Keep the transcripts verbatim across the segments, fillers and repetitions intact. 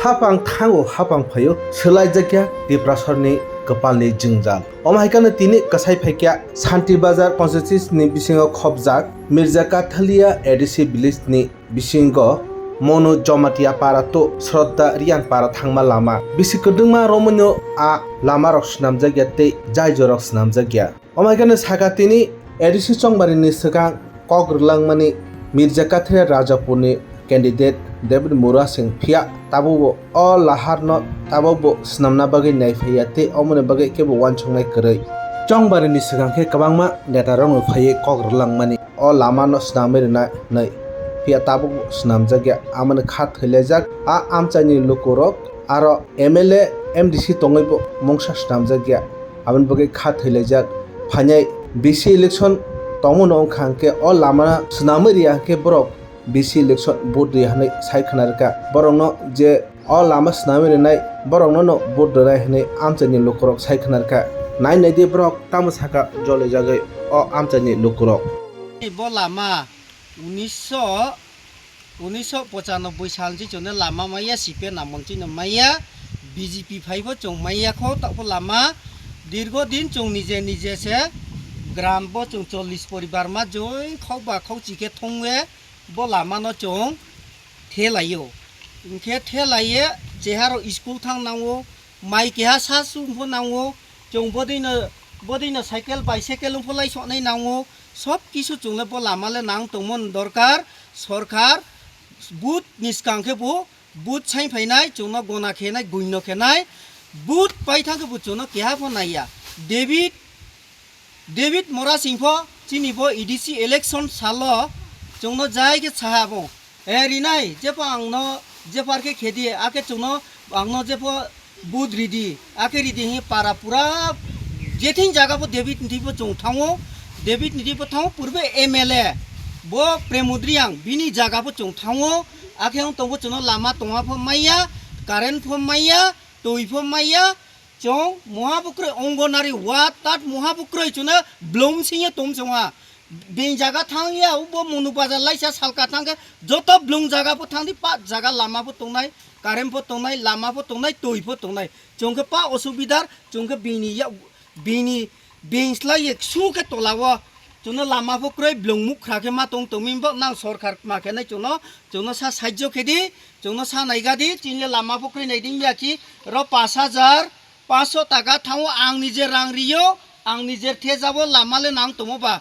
Hapang thango, hapang phaio, swlaijakya Tiprasarni kwpalni jwngjal. Omo hai kheno tini kwsai phaikya Santi Bazar constituency ni bisingo khopjak Mirja Kathalia A D C village ni bisingo Monu Jomatia para to Shraddha Riyan para thangma lama. Bisi kwdwngma romwino a lama rok swnamjakya tei jai jorok swnamjakya. Omo hai kheno saka tini A D C chongbarini swkang kok rwlangmani Mirja Kathria Rajapurni candidate David Murasing, phiya tabukbo o laharno tabukbo swnamna bagwi naiphaiya tei omoni bagwi kebo uansuknai kwrwi. Chongbarini swkang khe kwbangma netarokno phaiwi kok rwlangmani o lamano swnamwi rwna hwnwi, phiya tabukbo swnamjakya, amoni kha thwilaijak. A amchaini lukurok aro M L A, M D C tongwibo mungsa swnamjakya. Aboni bagwi kha thwilaijak. Phainai B C election tongmano wngkha hwnkhe o lama swnamwi rwya hwnkhe borok B C election vote rwya hwnwi sai khna rwkha. Borokno je o lama swnamwi rwnai borokno no vote rwnai hwnwi amchaini lukurok sai khna rwkha. Nai nai di borok tamo saka jolijagwi o amchaini lukurok. Bo lama unisho, unisho pochanobboi sal ni chwngno lama maya, C P M amol chwngno maya, B J P phaibo chwng maya kho, tokbo lama dirgo din chwng nije nije se gram bo chwng chollish poribar ma joi khok ba khok chikhe thongwe bo lama no chwng thelaio. Hwnkhe thelaye cheharo school thang nango, mai keha sa sung pho nango, chwng bodino, bodino cycle, bicycle wng pho lai sonai nango, sob kisu chwng le bo lama le nang tongmani dorkar. Sorkar vote ni swkang khe bo vote sai phainai, chwngno gona khenai, guino khenai, vote paithang khe bo chwngno keha pho naiya. David, David Murasing pho chini bo A D C election salo chwngno jai khe saha bo. E rinai, jepho angno, jepar khe khedi, akhe chwngno angno jepho vote ridi, akhe ridi hi para pura jething jaga pho David ni thwi pho chwng thango, David ni thwi pho thango, purbe M L A bo Premodriang bini jaga pho chwng thango, akhe wng tongbo chwngno lama tongma pho maiya, current pho maiya, twi pho maiya, chwng moha bukrwi Anganwadi ward tat moha bukrwi chwngno blom singye tom chwngha. Bini jaga thang ya, ubo Monu Bazar laisa salka thang khe joto blong jaga pho thang di, pat jaga lama pho tongnai, current pho tongnai, lama pho tongnai, twi pho tongnai. Chwng khe pa osubidar, chwng khe bini ya, bini, bini slai ye su khe tola o. Chwngno lama pho kwrwi blong mukha khe ma tong tongmi bo nang sorkar ma khe nai chwngno, chwngno sa sahajyo khe di, chwngno sa naiga di, chini lama pho kwrwi nai di ya ki ro pash hajar, pash taka thango, ang nije rang rio, ang nije thejabo lama le nang tomo ba.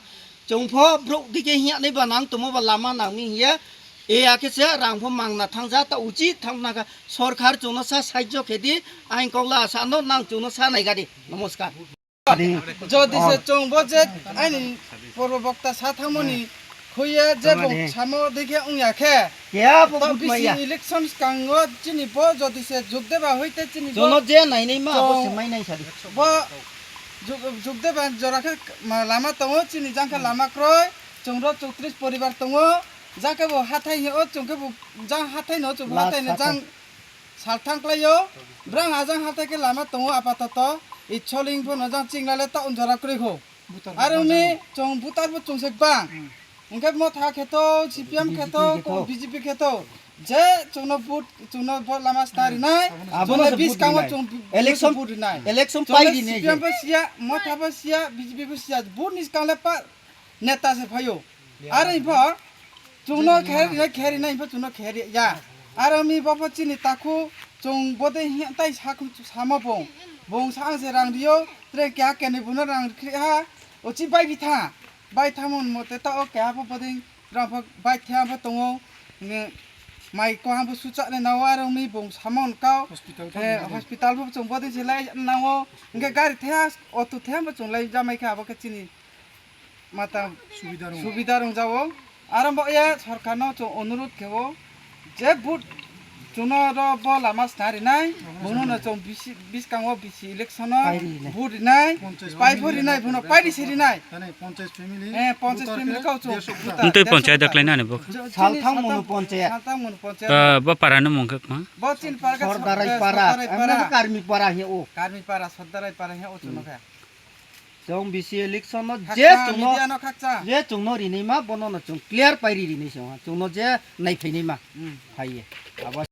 Chwng pho brouh dike hiya nai ba nang tomo ba lama nang mi hiya. E akhe se rang pho mangna thangja ta uchi thangna kha sorkar chwngno sa sahajyo khe di, ain kok la sa no nang chwngno sa nai ga di. Namaskar. Jodi se chwng bo je aini purbo bokta sa thangmani khuye je bong samo dekhe wngya khe. Keha pho to vote maya. B C election skango chini bo jodi se jugdeba hoite chini bo. Jono je nainai ma abo chwng se mai nai sadi. Bo jug-, jugdeba jora khe ma lama tongo chini jang khe lama kroi. Chwng ro chowtris poribar tongo. Jang khe bo hathai ni o chwng khe bo jang hathai no chwng hathai no jang. Salthang klaio, brang ajang hathai khe lama tongo apatoto, i choling phono jang chingla le ta unjora kwrwi kho. Aro ni chwng butar bo chwng se bang. Hwnkhe motha khe to, C P M khe to, B J P khe to, je chwngno vote, chwngno vote lama sna rinai, abono chwngno se vote biskango rinai. Chwng election vote rinai. Election pai rinai C P M je. Bo siya, motha bo siya, B J P bo siya, vote ni skang le pa neta se phaio. Are pho chwngno kheri na kheri na pho chwngno kheri ya. Aro mi bo pho chini takhu chwng bode hi tai sak samo bong. Bong sa ang se rang rio, tre kya kene buno rang khri ha. O chi bai bitha. Bai thamon mote ta o kya pho boding rang pho bai thya pho tongo. Nge mai ko ha pho sucha ne nawa rang mi bong samon kao. Hospital pho eh, bong. Hospital pho chwng bode se lai nawo. Nge gari thya, auto thya pho chwng lai jamai kha abo khe chini. Mata subida rung. Subida rung jawo. Aro bo ye sorkar no chwng onurot khewo je vote chwngno ro bo lama sna rinai, bono no chwng bisi, biskango bisi election no pai rinai. Vote rinai, panchayat pai pho rinai, bono pai di se rinai. Tani panchayat family, eh, panchayat voter family khe kau chwng dersho voter. Ntei panchayat daklai nani bo. Sal thang mono panchayat. Sal thang mono panchayat. Ah, bo para no mung khe ma? Bo chin para khe Sordarai para. Sordarai para. Karmi para he o. Karmi para, Sordarai para he o chwngno khe. Chwng bisi election no je khakcha, chwngno, media no khakcha. Je chwngno rinai ma, bono no chwng clear pairi rinai se ha. Chwngno je naiphai nai ma. Hmm. Phaiye. Abo